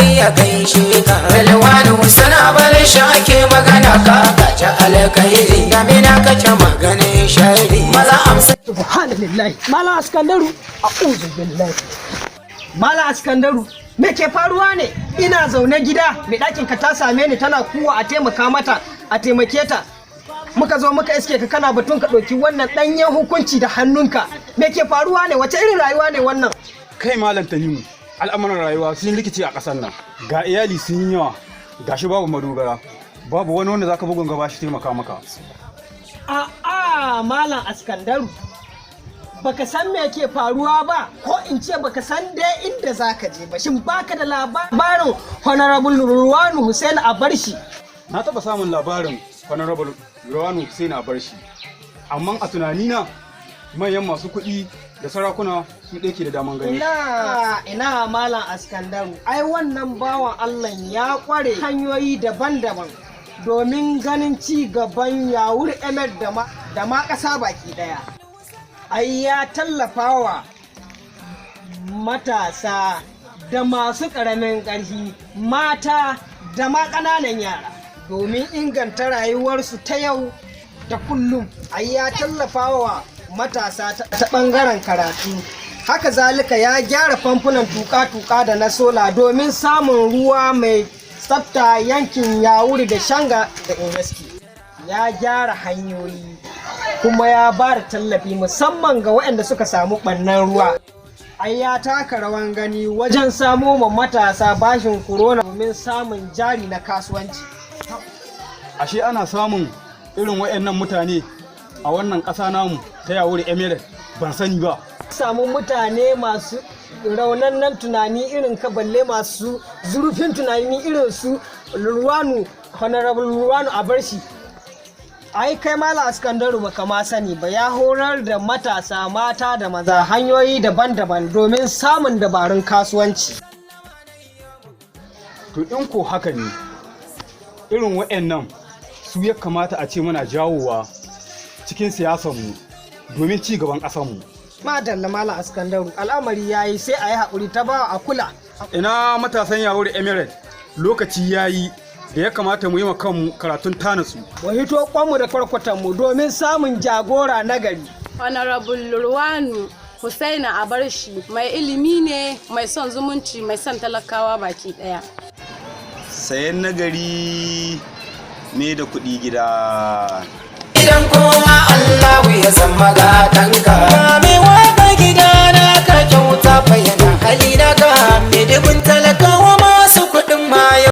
Sarki ya gaishe ka. Rilwanu sana bar shi ake magana, ka gaji alkhairi. Damina kake maganin shari. Maza amsa. Subhanallahi, Malam Askandaru, a'udhu billahi. Malam Askandaru, me ke faruwa ne? Ina zaune gida, mai ɗakin ka ta same ni tana kuwa a taimaka mata, a taimake ta. Muka zo muka iske ka kana batun ka ɗauki wannan ɗanyen hukunci da hannunka. Me ke faruwa ne? Wace irin rayuwa ne wannan? Kai Malam Tanimu, al'amuran rayuwa sun rikice a ƙasar nan. Ga iyali sun yi yawa, gashi babu madogara, babu wani wanda zaka bugun gaba shi taimaka maka. A'a, Malam Askandaru, baka san me ke faruwa ba, ko in ce baka san dai inda zaka je ba. Shin baka da labarin Honorable Ruwanu Hussein Abarshi? Na taɓa samun labarin Honorable Ruwanu Hussein Abarshi, amma a tunanina manyan masu kuɗi da sarakuna su ɗaya ke da daman gani. Ina ina, Malam Askandaru, ai wannan bawan Allah ya kware hanyoyi daban-daban domin ganin ci gaban Yawuri Emirate da ma ƙasa baki ɗaya. Ai ya tallafawa matasa da masu ƙaramin ƙarfi, mata da ma ƙananan yara domin inganta rayuwarsu ta yau da kullum. Ai ya tallafawa matasa ta ɓangaren karatu. Haka zalika ya gyara famfunan tuka-tuka da na sola domin samun ruwa mai tsafta yankin Yawuri da Shanga da Ingaski. Ya gyara hanyoyi kuma ya ba da tallafi musamman ga waɗanda suka samu ɓannan ruwa. Ai ya taka rawan gani wajen samo ma matasa bashin corona domin samun jari na kasuwanci. Ashe ana samun irin waɗannan mutane a wannan ƙasa namu ta Yawuri Emirate, ban sani ba. Samu mutane masu raunannen tunani irin ka, balle masu zurfin tunani irin su Ruwanu, Honorable Ruwanu Abarshi. Ai kai Malam Askandaru, baka ma sani ba, ya horar da matasa mata da maza hanyoyi daban-daban domin samun dabarun kasuwanci. To, in ko haka ne, irin waɗannan su ya kamata a ce muna jawowa cikin siyasarmu domin ci gaban ƙasarmu. Madalla, Malam Askandaru, al'amari yayi, sai a yi haƙuri ta ba a kula. Ina matasan Yawuri Emirate, lokaci ya yi da ya kamata mu yi wa kanmu karatun tanatsu. Mu hito kwanmu da kwarkwatanmu domin samun jagora na gari. Honorable Lurwanu Husaina Abarshi mai ilimi ne, mai son zumunci, mai son talakawa baki daya. Sayan nagari me da kuɗi gida. Idan kowa Allahu ya zama gatanka. Mai waka gida na ka kyauta bayyana hali na ka. Mai dubin talakawa.